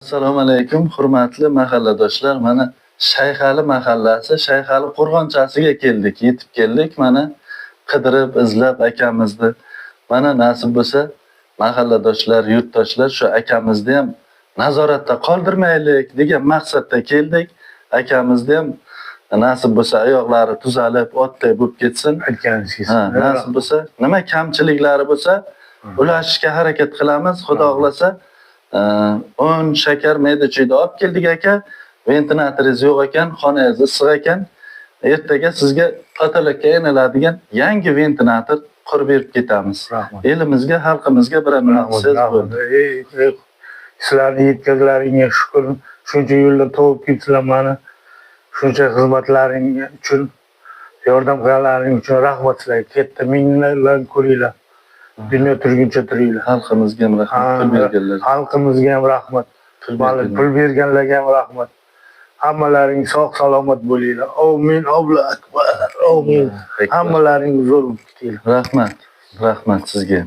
Assalomu alaykum, hurmatli mahalladoshlar. Mana Shayxali mahallasi, Shayxali qo'rg'onchasiga keldik, yetib keldik. Mana qidirib, izlab akamizni. Mana nasib bo'lsa, mahalladoshlar, yurtdoshlar shu akamizni ham nazoratda qoldirmaylik degan maqsadda keldik. Akamizni ham nasib bo'lsa oyoqlari tuzalib, otday bo'lib ketsin. Aytganingiz Ha, kelsin. nasib bo'lsa, nima kamchiliklari bo'lsa, ulashishga harakat qilamiz. Xudo xohlasa, un, shakar, mayda chuyda olib keldik aka. Ventilatoringiz yo'q ekan, xonangiz issiq ekan. Ertaga sizga потолок ka iniladigan yangi ventilator qurib berib ketamiz. Rahmat. Elimizga, xalqimizga bir nima Rahmat, qilsangiz rahmat. bo'ldi. Ey, ey, sizlarni yetkazlaringga shukur. Shuncha yo'ldan topib kelibsizlar mani. Shuncha xizmatlaring uchun, yordam qilganlaring uchun rahmat sizlarga. Katta minglab ko'ringlar. Dunyo turguncha turinglar. Xalqimizga ham rahmat, pul berganlar. Xalqimizga ham rahmat. Pul Mana berganlar. pul berganlarga ham rahmat. Hammalaring sog' salomat bo'linglar. Amin, Allohu akbar. Amin. Akbar. Hammalaring zo'r bo'lib ketinglar. Rahmat. Rahmat sizga.